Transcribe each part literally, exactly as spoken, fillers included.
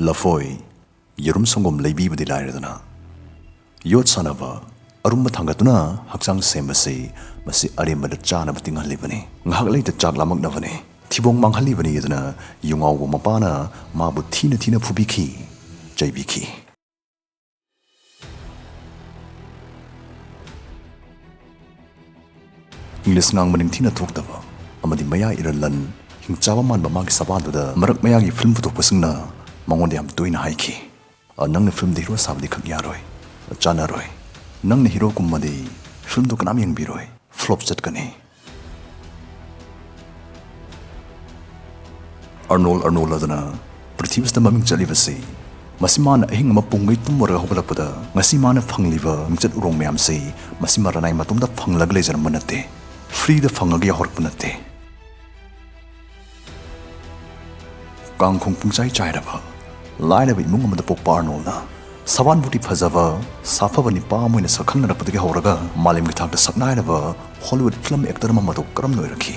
ꯂꯐꯣꯏ, ꯌꯦꯔꯨꯝ, ꯁꯪꯒꯣꯝ ꯂꯩꯕꯤꯕꯗꯤ ꯂꯥꯏꯔꯗꯅ, ꯌꯣꯠ ꯁꯥꯟꯅꯕ, ꯑꯔꯨꯝꯕ ꯊꯥꯡꯒꯠꯇꯨꯅ ꯍꯛꯆꯥꯡ ꯁꯦꯝꯕꯁꯤ ꯃꯁꯤ ꯑꯔꯦꯝꯕꯗ ꯆꯥꯅꯕ ꯇꯤꯡꯍꯜꯂꯤꯕꯅꯤ꯫ ꯉꯥꯏꯍꯥꯛ ꯂꯩꯇ ꯆꯥꯛ ꯂꯥꯝꯃꯛꯅꯕꯅꯤ꯫ ꯊꯤꯕꯣꯡ ꯃꯥꯡꯍꯜꯂꯤꯕꯅꯤ ꯑꯗꯨꯅ ꯌꯨꯉꯥꯎꯕ ꯃꯄꯥꯅ ꯃꯥꯕꯨ ꯊꯤꯅ ꯊꯤꯅ ꯐꯨꯕꯤꯈꯤ, ꯆꯩꯕꯤꯈꯤ꯫ ꯏꯪꯂꯤꯁ ꯉꯥꯡꯕ ꯅꯤꯡꯊꯤꯅ ꯊꯣꯛꯇꯕ ꯑꯃꯗꯤ ꯃꯌꯥ ꯏꯔꯜꯂꯟ, ꯍꯤꯡꯆꯥꯕ ꯃꯥꯟꯕ ꯃꯥꯒꯤ ꯁꯕꯥꯟꯗꯨꯗ ꯃꯔꯛ ꯃꯌꯥꯒꯤ ꯐꯤꯂꯝ ꯄꯨꯊꯣꯛꯄꯁꯤꯡꯅ ꯃꯉꯣꯟꯗ ꯌꯥꯝ ꯇꯣꯏꯅ ꯍꯥꯏꯈꯤ, "ꯑ, ꯅꯪꯅ ꯐꯤꯂꯝꯗ ꯍꯤꯔꯣ ꯁꯥꯕꯗꯤ ꯈꯛ ꯌꯥꯔꯣꯏ, ꯆꯥꯟꯅꯔꯣꯏ꯫ ꯅꯪꯅ ꯍꯤꯔꯣ ꯀꯨꯝꯃꯗꯤ ꯐꯤꯂꯝꯗꯨ ꯀꯅꯥꯝ ꯌꯦꯡꯕꯤꯔꯣꯏ, ꯐ꯭ꯂꯣꯞ ꯆꯠꯀꯅꯤ"꯫ ꯑꯔꯅꯣꯜ, ꯑꯔꯅꯣꯜ ꯑꯗꯨꯅ ꯄ꯭ꯔꯤꯊꯤꯕꯤꯁꯤꯗ ꯃꯃꯤꯡ ꯆꯠꯂꯤꯕꯁꯤ, ꯃꯁꯤ ꯃꯥꯅ ꯑꯍꯤꯡ ꯑꯃ ꯄꯨꯡꯈꯩ ꯇꯨꯝꯃꯨꯔꯒ ꯍꯧꯒꯠꯂꯛꯄꯗ ꯉꯁꯤ ꯃꯥꯅ ꯐꯪꯂꯤꯕ ꯃꯤꯡꯆꯠ ꯎꯔꯣꯡ ꯃꯌꯥꯝꯁꯤ, ꯃꯁꯤ ꯃꯔꯅꯥꯏ ꯃꯇꯣꯝꯗ ꯐꯪꯂꯒ ꯂꯩꯖꯔꯝꯕ ꯅꯠꯇꯦ, ꯐ꯭ꯔꯤꯗ ꯐꯪꯉꯒ ꯌꯥꯎꯔꯛꯄ ꯅꯠꯇꯦ꯫ ꯀꯥꯡꯈꯣꯡ ꯄꯨꯡꯆꯥꯏ ꯆꯥꯏꯔꯕ, ꯂꯥꯏꯔꯕ ꯏꯃꯨꯡ ꯑꯃꯗ ꯄꯣꯛꯄ ꯑꯥꯔꯅꯣꯜꯅ ꯁꯕꯥꯟꯕꯨꯗꯤ ꯐꯖꯕ, ꯁꯥꯐꯕ ꯅꯤꯄꯥ ꯑꯃ ꯑꯣꯏꯅ ꯁꯛꯈꯪꯅꯔꯛꯄꯗꯒꯤ ꯍꯧꯔꯒ ꯃꯥꯂꯦꯝꯒꯤ ꯊꯥꯛꯇ ꯁꯛꯅꯥꯏꯔꯕ ꯍꯣꯂꯤꯋꯨꯗ ꯐꯤꯂꯝ ꯑꯦꯛꯇꯔ ꯑꯃ ꯃꯇꯧ ꯀꯔꯝꯅ ꯑꯣꯏꯔꯛꯈꯤ?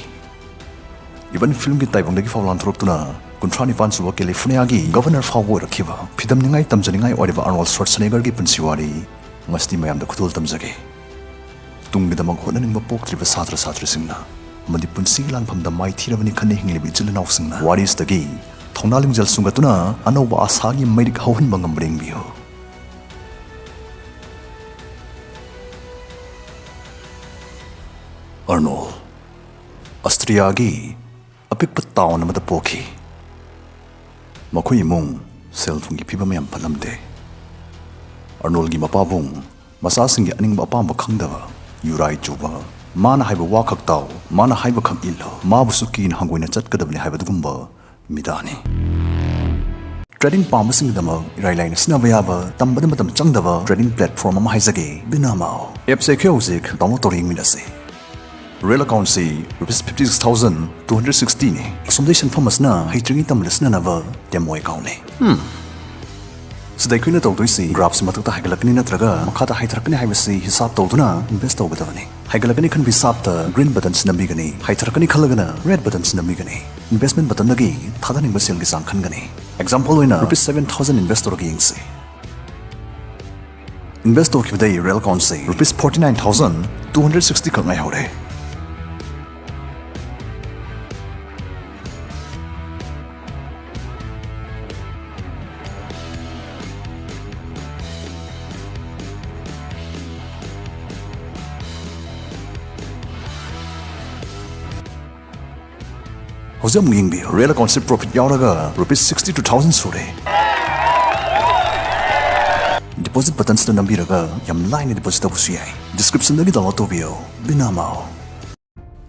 ꯏꯚꯟ ꯐꯤꯂꯝꯒꯤ ꯇꯥꯏꯕꯪꯗꯒꯤ ꯐꯥꯎ ꯂꯥꯟꯊꯣꯔꯛꯇꯨꯅ ꯀꯨꯟꯊ꯭ꯔꯥ ꯅꯤꯄꯥꯟ ꯁꯨꯕ ꯀꯦꯂꯤꯐꯣꯔꯅꯤꯌꯥꯒꯤ ꯒꯚꯔꯅꯔ ꯐꯥꯎꯕ ꯑꯣꯏꯔꯛꯈꯤꯕ ꯐꯤꯗꯝꯅꯤꯡꯉꯥꯏ ꯇꯝꯖꯅꯤꯡꯉꯥꯏ ꯑꯣꯏꯔꯤꯕ ꯑꯥꯔꯅꯣꯜ ꯁ꯭ꯋꯥꯔꯠꯁꯅꯦꯒꯔꯒꯤ ꯄꯨꯟꯁꯤ ꯋꯥꯔꯤ ꯉꯁꯤꯗꯤ ꯃꯌꯥꯝꯗ ꯈꯨꯗꯣꯜ ꯇꯝꯖꯒꯦ꯫ ꯇꯨꯡꯒꯤꯗꯃꯛ ꯍꯣꯠꯅꯅꯤꯡꯕ ꯄꯣꯛꯇ꯭ꯔꯤꯕ ꯁꯥꯇ꯭ꯔ ꯁꯥꯇ꯭ꯔꯤꯁꯤꯡꯅ ꯑꯃꯗꯤ ꯄꯨꯟꯁꯤꯒꯤ ꯂꯥꯟꯐꯝꯗ ꯃꯥꯏꯊꯤꯔꯕꯅꯤ ꯈꯟꯅ ꯍꯤꯡꯂꯤꯕ ꯏꯆꯤꯜ ꯏꯅꯥꯎꯁꯤꯡꯅ ꯋꯥꯔꯤꯁꯤꯗꯒꯤ ꯊꯧꯅꯥ ꯂꯤꯡꯖꯦꯜ ꯁꯨꯡꯒꯠꯇꯨꯅ ꯑꯅꯧꯕ ꯑꯥꯁꯥꯒꯤ ꯃꯩꯔꯤꯛ ꯍꯧꯍꯟꯕ ꯉꯝꯕ꯭ꯔꯥ ꯌꯦꯡꯕꯤꯌꯨ꯫ ꯑꯔꯅꯣꯜ, ꯑꯁꯇ꯭ꯔꯤꯌꯥꯒꯤ ꯑꯄꯤꯛꯄ ꯇꯥꯎꯟ ꯑꯃꯗ ꯄꯣꯛꯈꯤ꯫ ꯃꯈꯣꯏ ꯏꯃꯨꯡ ꯁꯦꯜ ꯊꯨꯝꯒꯤ ꯐꯤꯕꯝ ꯌꯥꯝ ꯐꯠꯂꯝꯗꯦ꯫ ꯑꯔꯅꯣꯜꯒꯤ ꯃꯄꯥꯕꯨꯡ ꯃꯆꯥꯁꯤꯡꯒꯤ ꯑꯅꯤꯡꯕ ꯑꯄꯥꯝꯕ ꯈꯪꯗꯕ, ꯌꯨꯔꯥꯏ ꯆꯨꯕ, ꯃꯥꯅ ꯍꯥꯏꯕ ꯋꯥ ꯈꯛ ꯇꯥꯎ, ꯃꯥꯅ ꯍꯥꯏꯕ ꯈꯛ ꯏꯜꯂꯨ, ꯃꯥꯕꯨꯁꯨ ꯀꯤꯅ ꯍꯪꯒꯣꯏꯅ ꯆꯠꯀꯗꯕꯅꯤ ꯍꯥꯏꯕ ꯑꯗꯨꯒꯨꯝꯕ ꯃꯤꯗꯥꯅꯤ꯫ ꯇ꯭ꯔꯦꯗꯤꯡ ꯄꯥꯝꯕꯁꯤꯡꯒꯤꯗꯃꯛ ꯏꯔꯥꯏ ꯂꯥꯏꯅ ꯁꯤꯖꯤꯟꯅꯕ ꯌꯥꯕ, ꯇꯝꯕꯗ ꯃꯇꯝ ꯆꯪꯗꯕ ꯇ꯭ꯔꯦꯗꯤꯡ ꯄ꯭ꯂꯦꯠꯐꯣꯔꯝ ꯑꯃ ꯍꯥꯏꯖꯒꯦ, ꯕꯤꯅꯥꯃꯥꯎ꯫ ꯑꯦꯞꯁꯦ ꯑꯩꯈꯣꯏ ꯍꯧꯖꯤꯛ ꯗꯥꯎꯟꯂꯣꯗ ꯇꯧꯔ ꯌꯦꯡꯃꯤꯟꯅꯁꯤ꯫ ꯔꯤꯌꯦꯜ ꯑꯦꯀꯥꯎꯟꯁꯤ rupees fifty six thousand two hundred ꯁꯤꯛꯁꯇꯤꯅꯤ꯫ ꯑꯁꯣꯝꯗꯒꯤ ꯁꯦꯟꯐꯝ ꯑꯁꯤꯅ ꯍꯩꯇ꯭ꯔꯤꯉꯩ ꯇꯝꯕꯗ ꯁꯤꯖꯤꯟꯅꯅꯕ ꯗꯦꯃꯣ ꯑꯦꯀꯥꯎꯟꯅꯤ꯫ ꯁꯤꯗ ꯑꯩꯈꯣꯏꯅ ꯇꯧꯗꯣꯏꯁꯤ ꯒ꯭ꯔꯥꯐꯁꯤ ꯃꯊꯛꯇ ꯍꯥꯏꯒꯠꯂꯛꯀꯅꯤ ꯅꯠꯇ꯭ꯔꯒ ꯃꯈꯥꯗ ꯍꯥꯏꯊꯔꯛꯀꯅꯤ ꯍꯥꯏꯕꯁꯤ ꯍꯤꯁꯥꯕ ꯇꯧꯗꯨꯅ ꯏꯟꯚꯦꯁ ꯇꯧꯒꯗꯕꯅꯤ꯫ ꯍꯥꯏꯒꯠꯂꯛꯀꯅꯤ ꯈꯟꯕ ꯍꯤꯁꯥꯕꯇ ꯒ꯭ꯔꯤꯟ ꯕꯇꯟꯁꯤ ꯅꯝꯕꯤꯒꯅꯤ, ꯍꯥꯏꯊꯔꯛꯀꯅꯤ ꯈꯜꯂꯒꯅ ꯔꯦꯗ ꯕꯇꯟꯁꯤ ꯅꯝꯕꯤꯒꯅꯤ꯫ ꯏꯟꯚꯦꯁꯃꯦꯟ ꯕꯇꯟꯗꯒꯤ ꯊꯥꯗꯅꯤꯡꯕ ꯁꯦꯜꯒꯤ ꯆꯥꯡ ꯈꯟꯒꯅꯤ꯫ ꯑꯦꯛꯖꯥꯝꯄꯜ ꯑꯣꯏꯅ ꯔꯨꯄꯤꯁ ꯁꯚꯦꯟ ꯊꯥꯎꯖꯟ ꯏꯟꯚꯦꯁ ꯇꯧꯔꯒ ꯌꯦꯡꯁꯤ꯫ ꯏꯟꯚꯦꯁ ꯇꯧꯈꯤꯕꯗꯒꯤ ꯔꯤꯌꯦꯜ ꯑꯦꯀꯥꯎꯟꯁꯦ rupees forty nine thousand two hundred sixty ꯈꯛ ꯉꯥꯏꯍꯧꯔꯦ꯫ ꯍꯧꯖꯤꯛ ꯑꯃꯨꯛ ꯌꯦꯡꯕꯤꯌꯨ, ꯔꯤꯌꯦꯜ ꯑꯦꯀꯥꯎꯟꯁꯦ ꯄ꯭ꯔꯣꯐꯤꯠ ꯌꯥꯎꯔꯒ ꯔꯨꯄꯤꯁ ꯁꯤꯛꯁꯇꯤ ꯇꯨ ꯊꯥꯎꯖꯟ ꯁꯨꯔꯦ꯫ ꯗꯤꯄꯣꯖꯤꯠ ꯕꯇꯟꯁꯤꯗ ꯅꯝꯕꯤꯔꯒ ꯌꯥꯝ ꯂꯥꯏꯅ ꯗꯤꯄꯣꯖꯤꯠ ꯇꯧꯕꯁꯨ ꯌꯥꯏ꯫ ꯗꯤꯁꯀ꯭ꯔꯤꯞꯁꯟꯗꯒꯤ ꯗꯥꯎꯟꯂꯣꯗ ꯇꯧꯕꯤꯌꯨ꯫ ꯕꯤꯅꯥꯃꯥꯎ꯫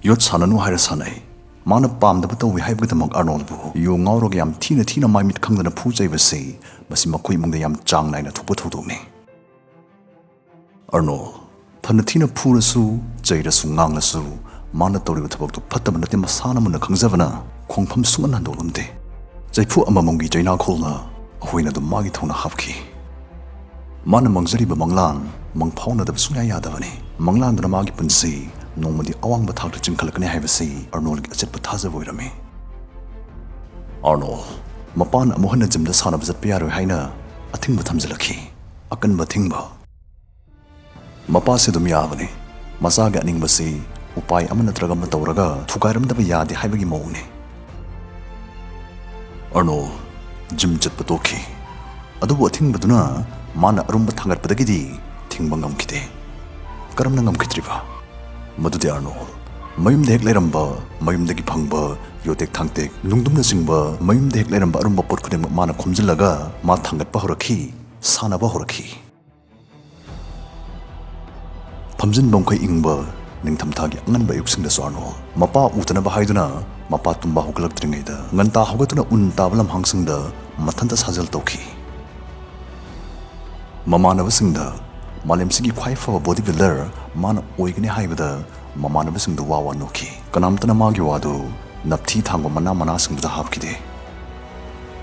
ꯌꯣꯠ ꯁꯥꯟꯅꯅꯨ ꯍꯥꯏꯔ ꯁꯥꯟꯅꯩ꯫ ꯃꯥꯅ ꯄꯥꯝꯗꯕ ꯇꯧꯏ ꯍꯥꯏꯕꯒꯤꯗꯃꯛ ꯑꯥꯔꯅꯣꯜꯕꯨ ꯌꯨ ꯉꯥꯎꯔꯒ ꯌꯥꯝ ꯊꯤꯅ ꯊꯤꯅ ꯃꯥꯏ ꯃꯤꯠ ꯈꯪꯗꯅ ꯐꯨ ꯆꯩꯕꯁꯤ, ꯃꯁꯤ ꯃꯈꯣꯏ ꯏꯃꯨꯡꯗ ꯌꯥꯝ ꯆꯥꯡ ꯅꯥꯏꯅ ꯊꯣꯛꯄ ꯊꯧꯗꯣꯛꯅꯤ꯫ ꯑꯥꯔꯅꯣꯜ, ꯐꯅ ꯊꯤꯅ ꯐꯨꯔꯁꯨ, ꯆꯩꯔꯁꯨ, ꯉꯥꯡꯂꯁꯨ, ꯃꯥꯅ ꯇꯧꯔꯤꯕ ꯊꯕꯛꯇꯨ ꯐꯠꯇꯕ ꯅꯠꯇꯦ, ꯃꯁꯥꯅ ꯃꯨꯟꯅ ꯈꯪꯖꯕꯅ ꯈꯣꯡꯐꯝ ꯁꯨꯡꯍꯟ ꯍꯟꯗꯣꯛꯂꯝꯗꯦ꯫ ꯆꯩꯐꯨ ꯑꯃꯃꯝꯒꯤ ꯆꯩꯅꯥꯈꯣꯜꯅ ꯑꯩꯈꯣꯏꯅ ꯑꯗꯨꯝ ꯃꯥꯒꯤ ꯊꯧꯅ ꯍꯥꯞꯈꯤ꯫ ꯃꯥꯅ ꯃꯪꯖꯔꯤꯕ ꯃꯪꯂꯥꯟ ꯃꯪꯐꯥꯎꯅꯗꯕ ꯁꯨꯡꯌꯥ ꯌꯥꯗꯕꯅꯤ꯫ ꯃꯪꯂꯥꯟꯗꯨꯅ ꯃꯥꯒꯤ ꯄꯨꯟꯁꯤ ꯅꯣꯡꯃꯗꯤ ꯑꯋꯥꯡꯕ ꯊꯥꯛꯇ ꯆꯤꯡꯈꯠꯂꯛꯀꯅꯤ ꯍꯥꯏꯕꯁꯤ ꯑꯥꯔꯅꯣꯜꯒꯤ ꯑꯆꯦꯠꯄ ꯊꯥꯖꯕ ꯑꯣꯏꯔꯝꯃꯤ꯫ ꯑꯥꯔꯅꯣꯜ, ꯃꯄꯥꯅ ꯑꯃꯨꯛ ꯍꯟꯅ ꯖꯤꯝꯗ ꯁꯥꯟꯅꯕ ꯆꯠꯄ ꯌꯥꯔꯣꯏ ꯍꯥꯏꯅ ꯑꯊꯤꯡꯕ ꯊꯝꯖꯤꯜꯂꯛꯈꯤ꯫ ꯑꯀꯟꯕ ꯑꯊꯤꯡꯕ꯫ ꯃꯄꯥꯁꯤ ꯑꯗꯨꯝ ꯌꯥꯕꯅꯤ꯫ ꯃꯆꯥꯒꯤ ꯑꯅꯤꯡꯕꯁꯤ ꯎꯄꯥꯏ ꯑꯃ ꯅꯠꯇ꯭ꯔꯒ ꯑꯃ ꯇꯧꯔꯒ ꯊꯨꯒꯥꯏꯔꯝꯗꯕ ꯌꯥꯗꯦ ꯍꯥꯏꯕꯒꯤ ꯃꯑꯣꯡꯅꯤ꯫ ꯑꯥꯔꯅꯣꯜ, ꯖꯤꯝ ꯆꯠꯄ ꯇꯣꯛꯈꯤ꯫ ꯑꯗꯨꯕꯨ ꯑꯊꯤꯡꯕꯗꯨꯅ ꯃꯥꯅ ꯑꯔꯨꯝꯕ ꯊꯥꯡꯒꯠꯄꯗꯒꯤꯗꯤ ꯊꯤꯡꯕ ꯉꯝꯈꯤꯗꯦ꯫ ꯀꯔꯝꯅ ꯉꯝꯈꯤꯗ꯭ꯔꯤꯕ? ꯃꯗꯨꯗꯤ ꯑꯥꯔꯅꯣꯜ, ꯃꯌꯨꯝꯗ ꯍꯦꯛ ꯂꯩꯔꯝꯕ, ꯃꯌꯨꯝꯗꯒꯤ ꯐꯪꯕ ꯌꯣꯇꯦꯛ ꯊꯥꯡꯇꯦꯛ, ꯅꯨꯡꯗꯨꯝꯅꯆꯤꯡꯕ ꯃꯌꯨꯝꯗ ꯍꯦꯛ ꯂꯩꯔꯝꯕ ꯑꯔꯨꯝꯕ ꯄꯣꯠ ꯈꯨꯗꯤꯡꯃꯛ ꯃꯥꯅ ꯈꯣꯝꯖꯤꯜꯂꯒ ꯃꯥ ꯊꯥꯡꯒꯠꯄ ꯍꯧꯔꯛꯈꯤ, ꯁꯥꯟꯅꯕ ꯍꯧꯔꯛꯈꯤ꯫ ꯐꯝꯖꯤꯟꯕ ꯃꯈꯩ ꯏꯪꯕ ꯅꯤꯡꯊꯝꯊꯥꯒꯤ ꯑꯉꯟꯕ ꯑꯌꯨꯛꯁꯤꯡꯗꯁꯨ ꯑꯥꯔꯅꯣꯜ, ꯃꯄꯥ ꯎꯗꯅꯕ ꯍꯥꯏꯗꯨꯅ, ꯃꯄꯥ ꯇꯨꯝꯕ ꯍꯧꯒꯠꯂꯛꯇ꯭ꯔꯤꯉꯩꯗ ꯉꯟꯇꯥ ꯍꯧꯒꯠꯇꯨꯅ ꯎꯟ ꯇꯥꯕ ꯂꯝꯍꯥꯡꯁꯤꯡꯗ ꯃꯊꯟꯇ ꯁꯥꯖꯦꯜ ꯇꯧꯈꯤ꯫ ꯃꯃꯥꯟꯅꯕꯁꯤꯡꯗ ꯃꯥꯂꯦꯝꯁꯤꯒꯤ ꯈ꯭ꯋꯥꯏ ꯐꯕ ꯕꯣꯗꯤ ꯕꯤꯜꯗꯔ ꯃꯥꯅ ꯑꯣꯏꯒꯅꯤ ꯍꯥꯏꯕꯗ ꯃꯃꯥꯟꯅꯕꯁꯤꯡꯗꯨ ꯋꯥ ꯋꯥ ꯅꯣꯛꯈꯤ꯫ ꯀꯅꯥꯝꯇꯅ ꯃꯥꯒꯤ ꯋꯥꯗꯨ ꯅꯞꯊꯤ ꯊꯥꯡꯕ ꯃꯅꯥ ꯃꯅꯥꯁꯤꯡꯗꯨꯗ ꯍꯥꯞꯈꯤꯗꯦ꯫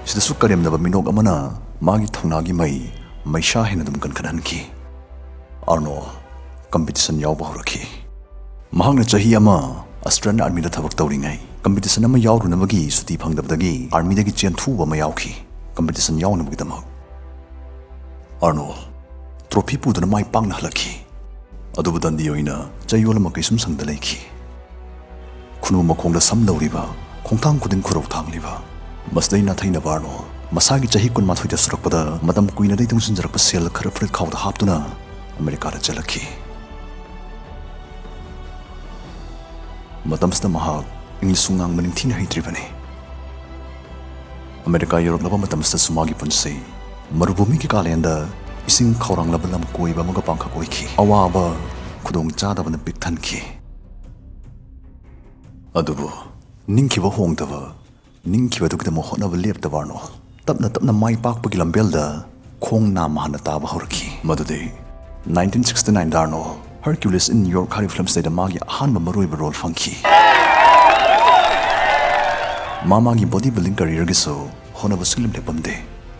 ꯁꯤꯗꯁꯨ ꯀꯔꯦꯝꯅꯕ ꯃꯤꯅꯣꯛ ꯑꯃꯅ ꯃꯥꯒꯤ ꯊꯧꯅꯥꯒꯤ ꯃꯩ ꯃꯩꯁꯥ ꯍꯦꯟꯅ ꯑꯗꯨꯝ ꯀꯟꯈꯠꯍꯟꯈꯤ꯫ ꯑꯥꯔꯅꯣꯜ ꯀꯝꯄꯤꯇꯤꯁꯟ ꯌꯥꯎꯕ ꯍꯧꯔꯛꯈꯤ꯫ ꯃꯍꯥꯛꯅ ꯆꯍꯤ ꯑꯃ ꯑꯁꯇ꯭ꯔꯦꯂꯤꯌꯟ ꯑꯥꯔꯃꯤꯗ ꯊꯕꯛ ꯇꯧꯔꯤꯉꯩ, ꯀꯝꯄꯤꯇꯤꯁꯟ ꯑꯃ ꯌꯥꯎꯔꯨꯅꯕꯒꯤ ꯁꯨꯇꯤ ꯐꯪꯗꯕꯗꯒꯤ ꯑꯥꯔꯃꯤꯗꯒꯤ ꯆꯦꯟꯊꯨꯕ ꯑꯃ ꯌꯥꯎꯈꯤ, ꯀꯝꯄꯤꯇꯤꯁꯟ ꯌꯥꯎꯅꯕꯒꯤꯗꯃꯛ꯫ ꯑꯥꯔꯅꯣꯜ ꯇ꯭ꯔꯣꯐꯤ ꯄꯨꯗꯨꯅ ꯃꯥꯏ ꯄꯥꯛꯅ ꯍꯜꯂꯛꯈꯤ꯫ ꯑꯗꯨꯕꯨ ꯗꯟꯗꯤ ꯑꯣꯏꯅ ꯆꯌꯣꯜ ꯑꯃ ꯀꯩꯁꯨꯝ ꯁꯪꯗ ꯂꯩꯈꯤ꯫ ꯈꯨꯅꯨ ꯃꯈꯣꯡꯗ ꯁꯝ ꯂꯧꯔꯤꯕ, ꯈꯣꯡꯊꯥꯡ ꯈꯨꯗꯤꯡ ꯈꯨꯔꯧ ꯊꯥꯡꯂꯤꯕ, ꯃꯁꯤꯗꯩ ꯅꯥꯊꯩꯅꯕ ꯑꯥꯔꯅꯣꯜ ꯃꯁꯥꯒꯤ ꯆꯍꯤ ꯀꯨꯟꯃꯥꯊꯣꯏꯗ ꯁꯨꯔꯛꯄꯗ ꯃꯇꯝ ꯀꯨꯏꯅꯗꯩ ꯇꯨꯡꯁꯤꯟꯖꯔꯛꯄ ꯁꯦꯜ ꯈꯔ ꯐꯨꯔꯤꯠꯈꯥꯎꯗ ꯍꯥꯞꯇꯨꯅ ꯑꯃꯦꯔꯤꯀꯥꯗ ꯆꯦꯜꯂꯛꯈꯤ꯫ ꯃꯇꯝꯁꯤꯗ ꯃꯍꯥꯛ ꯏꯪꯂꯤꯁꯁꯨ ꯉꯥꯡꯕ ꯅꯤꯡꯊꯤꯅ ꯍꯩꯇ꯭ꯔꯤꯕꯅꯤ꯫ ꯑꯃꯦꯔꯤꯀꯥ ꯌꯧꯔꯛꯂꯕ ꯃꯇꯝꯁꯤꯗꯁꯨ ꯃꯥꯒꯤ ꯄꯨꯟꯁꯤ ꯃꯔꯨꯚꯨꯃꯤꯒꯤ ꯀꯥꯂꯦꯟꯗ ꯏꯁꯤꯡ ꯈꯧꯔꯥꯡꯂꯕ ꯂꯝ ꯀꯣꯏꯕ ꯑꯃꯒ ꯄꯥꯡꯈꯛ ꯑꯣꯏꯈꯤ꯫ ꯑꯋꯥꯕ, ꯈꯨꯗꯣꯡꯆꯥꯗꯕꯅ ꯄꯤꯛ ꯊꯟꯈꯤ꯫ ꯑꯗꯨꯕꯨ ꯅꯤꯡꯈꯤꯕ ꯍꯣꯡꯗꯕ, ꯅꯤꯡꯈꯤꯕꯗꯨꯒꯤꯗꯃꯛ ꯍꯣꯠꯅꯕ ꯂꯦꯞꯇꯕ ꯑꯥꯔꯅꯣꯜ ꯇꯞꯅ ꯇꯞꯅ ꯃꯥꯏ ꯄꯥꯛꯄꯒꯤ ꯂꯝꯕꯦꯜꯗ ꯈꯣꯡ ꯅꯥꯝꯃ ꯍꯥꯟꯅ ꯇꯥꯕ ꯍꯧꯔꯛꯈꯤ꯫ ꯃꯗꯨꯗꯤ nineteen sixty nine the ꯑꯥꯔꯅꯣꯜ Hercules in New York ꯍꯥꯏꯔꯤꯕ ꯐꯤꯂꯝꯁꯤꯗ ꯃꯥꯒꯤ ꯑꯍꯥꯟꯕ ꯃꯔꯨꯑꯣꯏꯕ ꯔꯣꯜ ꯐꯪꯈꯤ꯫ ꯃꯥ ꯃꯥꯒꯤ ꯕꯣꯗꯤ ꯕꯤꯜꯗꯤꯡ ꯀꯔꯤꯌꯔꯒꯤꯁꯨ ꯍꯣꯠꯅꯕ ꯁꯨꯡꯂꯦꯞ ꯂꯦꯞꯄꯝꯗꯦ꯫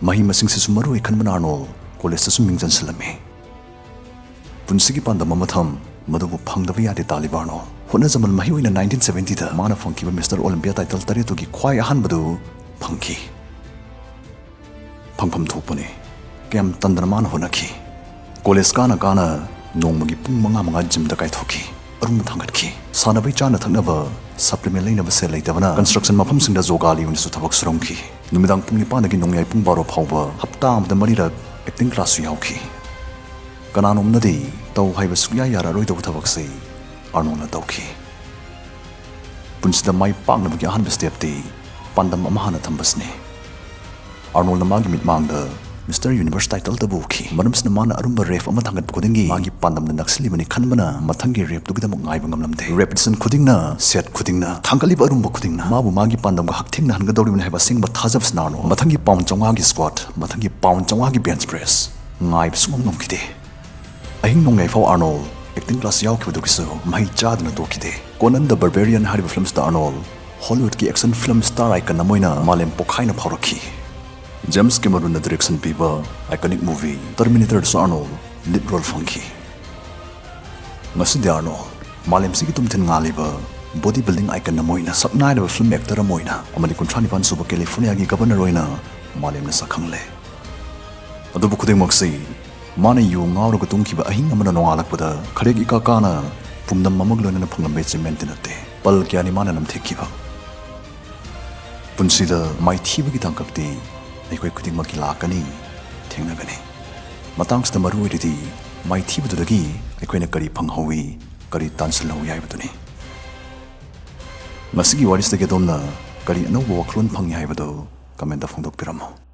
ꯃꯍꯩ ꯃꯁꯤꯡꯁꯤꯁꯨ ꯃꯔꯨ ꯑꯣꯏ ꯈꯟꯕꯅ ꯑꯥꯔꯅꯣꯜ ꯀꯣꯂꯦꯖꯇꯁꯨ ꯃꯤꯡ ꯆꯟꯁꯤꯜꯂꯝꯃꯤ꯫ ꯄꯨꯟꯁꯤꯒꯤ ꯄꯥꯟꯗꯝ ꯑꯃ ꯊꯝ, ꯃꯗꯨꯕꯨ ꯐꯪꯗꯕ ꯌꯥꯗꯦ ꯇꯥꯜꯂꯤꯕ ꯑꯥꯔꯅꯣꯜ꯫ ꯍꯣꯠꯅꯖꯃꯜ ꯃꯍꯩ ꯑꯣꯏꯅ nineteen seventy ꯗ ꯃꯥꯅ ꯐꯪꯈꯤꯕ ꯃꯤꯁꯇꯔ ꯑꯣꯂꯤꯝꯄꯤꯌꯥ ꯇꯥꯏꯇꯜ ꯇꯔꯦꯠꯇꯨꯒꯤ ꯈ꯭ꯋꯥꯏ ꯑꯍꯥꯟꯕꯗꯨ ꯐꯪꯈꯤ꯫ ꯐꯪꯐꯝ ꯊꯣꯛꯄꯅꯤ꯫ ꯀꯌꯥꯝ ꯇꯟꯗꯅ ꯃꯥꯅ ꯍꯣꯠꯅꯈꯤ꯫ ꯀꯣꯂꯦꯖ ꯀꯥꯅ ꯀꯥꯅ ꯅꯣꯡꯃꯒꯤ ꯄꯨꯡ ꯃꯉꯥ ꯃꯉꯥ ꯖꯤꯝꯗ ꯀꯥꯏꯊꯣꯛꯈꯤ꯫ ꯑꯔꯨꯝꯕ ꯊꯥꯡꯒꯠꯈꯤ꯫ ꯁꯥꯟꯅꯕꯩ ꯆꯥꯅ ꯊꯛꯅꯕ ꯁꯄ꯭ꯂꯤꯃꯦꯟ ꯂꯩꯅꯕ ꯁꯦꯜ ꯂꯩꯇꯕꯅ ꯀꯟꯁꯇ꯭ꯔꯛꯁꯟ ꯃꯐꯝꯁꯤꯡꯗ ꯖꯣꯒꯥꯂꯤ ꯑꯣꯏꯅꯁꯨ ꯊꯕꯛ ꯁꯨꯔꯝꯈꯤ꯫ ꯅꯨꯃꯤꯗꯥꯡ ꯄꯨꯡ ꯅꯤꯄꯥꯟꯗꯒꯤ ꯅꯣꯡꯌꯥꯏ ꯄꯨꯡ ꯕꯥꯔꯣ ꯐꯥꯎꯕ ꯍꯞꯇꯥ ꯑꯃꯗ ꯃꯔꯤꯔꯛ ꯑꯦꯛꯇꯤꯡ ꯀ꯭ꯂꯥꯁꯁꯨ ꯌꯥꯎꯈꯤ꯫ ꯀꯅꯥꯅꯣꯝꯅꯗꯤ ꯇꯧ ꯍꯥꯏꯕ ꯁꯨꯛꯌꯥ ꯌꯥꯔꯔꯣꯏꯗꯧꯕ ꯊꯕꯛꯁꯤ ꯑꯥꯔꯅꯣꯜꯅ ꯇꯧꯈꯤ꯫ ꯄꯨꯟꯁꯤꯗ ꯃꯥꯏ ꯄꯥꯛꯅꯕꯒꯤ ꯑꯍꯥꯟꯕ ꯁ꯭ꯇꯦꯞꯇꯤ ꯄꯥꯟꯗꯝ ꯑꯃ ꯍꯥꯟꯅ ꯊꯝꯕꯁꯤꯅꯤ꯫ ꯑꯥꯔꯅꯣꯜꯅ ꯃꯥꯒꯤ ꯃꯤꯠꯃꯥꯡꯗ ꯃꯤꯁꯇꯔ ꯌꯨꯅꯤꯚꯔꯁ ꯇꯥꯏꯇꯜꯗꯕꯨ ꯎꯈꯤ꯫ ꯃꯔꯝꯁꯤꯅ ꯃꯥꯅ ꯑꯔꯨꯝꯕ ꯔꯦꯞ ꯑꯃ ꯊꯥꯡꯒꯠꯄ ꯈꯨꯗꯤꯡꯒꯤ ꯃꯥꯒꯤ ꯄꯥꯟꯗꯝꯅ ꯅꯛꯁꯤꯜꯂꯤꯕꯅꯤ ꯈꯟꯕꯅ ꯃꯊꯪꯒꯤ ꯔꯦꯞꯇꯨꯒꯤꯗꯃꯛ ꯉꯥꯏꯕ ꯉꯝꯂꯝꯗꯦ꯫ ꯔꯦꯄꯤꯇꯤꯁꯟ ꯈꯨꯗꯤꯡꯅ, ꯁꯦꯠ ꯈꯨꯗꯤꯡꯅ, ꯊꯥꯡꯒꯠꯂꯤꯕ ꯑꯔꯨꯝꯕ ꯈꯨꯗꯤꯡꯅ ꯃꯥꯕꯨ ꯃꯥꯒꯤ ꯄꯥꯟꯗꯝꯒ ꯍꯛꯊꯦꯡꯅꯍꯟꯒꯗꯧꯔꯤꯕꯅꯤ ꯍꯥꯏꯕ ꯑꯁꯦꯡꯕ ꯊꯥꯖꯕꯁꯤꯅ ꯑꯥꯔꯅꯣꯜ ꯃꯊꯪꯒꯤ ꯄꯥꯎꯟ ꯆꯥꯝꯃꯉꯥꯒꯤ ꯁ꯭ꯀ꯭ꯋꯥꯠ, ꯃꯊꯪꯒꯤ ꯄꯥꯎꯟ ꯆꯥꯝꯃꯉꯥꯒꯤ ꯕꯦꯟꯆ ꯄ꯭ꯔꯦꯁ ꯉꯥꯏꯕ ꯁꯨꯡꯉꯝ ꯉꯝꯈꯤꯗꯦ꯫ ꯑꯍꯤꯡ ꯅꯣꯡꯌꯥꯏ ꯐꯥꯎ ꯑꯥꯔꯅꯣꯜ ꯑꯦꯛꯇꯤꯡ ꯀ꯭ꯂꯥꯁ ꯌꯥꯎꯈꯤꯕꯗꯨꯒꯤꯁꯨ ꯃꯍꯩ ꯆꯥꯗꯅ ꯇꯣꯛꯈꯤꯗꯦ꯫ Conan the Barbarian ꯍꯥꯏꯔꯤꯕ ꯐꯤꯂꯝꯁꯤꯗ ꯑꯥꯔꯅꯣꯜ ꯍꯣꯂꯤꯋꯨꯗꯀꯤ ꯑꯦꯛꯁꯟ ꯐꯤꯂꯝ ꯁ꯭ꯇꯥꯔ ꯑꯥꯏꯀꯟ ꯑꯃ ꯑꯣꯏꯅ ꯃꯥꯂꯦꯝ ꯄꯣꯛꯈꯥꯏꯅ ꯐꯥꯎꯔꯛꯈꯤ꯫ ꯖꯦꯝꯁ ꯀꯦꯃꯔꯨꯟꯅ ꯗꯤꯔꯦꯛꯁꯟ ꯄꯤꯕ ꯑꯥꯏꯀꯣꯅꯤꯛ ꯃꯨꯚꯤ ꯇꯔꯃꯤꯅꯦꯇꯔꯗꯁꯨ ꯑꯥꯔꯅꯣꯜ ꯂꯤꯗ ꯔꯣꯜ ꯐꯪꯈꯤ꯫ ꯉꯁꯤꯗꯤ ꯑꯥꯔꯅꯣꯜ ꯃꯥꯂꯦꯝꯁꯤꯒꯤ ꯇꯨꯝꯊꯤꯟ ꯉꯥꯜꯂꯤꯕ ꯕꯣꯗꯤ ꯕꯤꯜꯗꯤꯡ ꯑꯥꯏꯀꯟ ꯑꯃ ꯑꯣꯏꯅ, ꯁꯛꯅꯥꯏꯔꯕ ꯐꯤꯜꯝ ꯑꯦꯛꯇꯔ ꯑꯃ ꯑꯣꯏꯅ ꯑꯃꯗꯤ ꯀꯨꯟꯊ꯭ꯔꯥ ꯅꯤꯄꯥꯟ ꯁꯨꯕ ꯀꯦꯂꯤꯐꯣꯔꯅꯤꯌꯥꯒꯤ ꯒꯕꯔꯅꯔ ꯑꯣꯏꯅ ꯃꯥꯂꯦꯝꯅ ꯁꯛꯈꯪꯂꯦ꯫ ꯑꯗꯨꯕꯨ ꯈꯨꯗꯤꯡꯃꯛꯁꯤ ꯃꯥꯅ ꯌꯨ ꯉꯥꯎꯔꯒ ꯇꯨꯝꯈꯤꯕ ꯑꯍꯤꯡ ꯑꯃꯅ ꯅꯣꯡꯉꯥꯜꯂꯛꯄꯗ ꯈꯔꯦꯛ ꯏꯀꯥ ꯀꯥꯅ ꯄꯨꯝꯅꯝ ꯑꯃꯒ ꯂꯣꯏꯅꯅ ꯐꯪꯂꯝꯕ ꯑꯦꯆꯤꯞꯃꯦꯟꯠꯇꯤ ꯅꯠꯇꯦ꯫ ꯄꯜ ꯀꯌꯥꯅꯤ ꯃꯥꯅ ꯅꯝꯊꯦꯛꯈꯤꯕ꯫ ꯄꯨꯟꯁꯤꯗ ꯃꯥꯏꯊꯤꯕꯒꯤ ꯇꯥꯡꯀꯛꯇꯤ ꯑꯩꯈꯣꯏ ꯈꯨꯗꯤꯡꯃꯛꯀꯤ ꯂꯥꯛꯀꯅꯤ, ꯊꯦꯡꯅꯒꯅꯤ꯫ ꯃꯇꯥꯡꯁꯤꯗ ꯃꯔꯨ ꯑꯣꯏꯔꯤꯗꯤ ꯃꯥꯏꯊꯤꯕꯗꯨꯗꯒꯤ ꯑꯩꯈꯣꯏꯅ ꯀꯔꯤ ꯐꯪꯍꯧꯏ, ꯀꯔꯤ ꯇꯥꯟꯁꯤꯜꯍꯧꯏ ꯍꯥꯏꯕꯗꯨꯅꯤ꯫ ꯃꯁꯤꯒꯤ ꯋꯥꯔꯤꯁꯤꯗꯒꯤ ꯑꯗꯣꯝꯅ ꯀꯔꯤ ꯑꯅꯧꯕ ꯋꯥꯈꯜꯂꯣꯟ ꯐꯪꯉꯤ ꯍꯥꯏꯕꯗꯨ ꯀꯃꯦꯟꯠꯇ ꯐꯣꯡꯗꯣꯛꯄꯤꯔꯝꯃꯨ꯫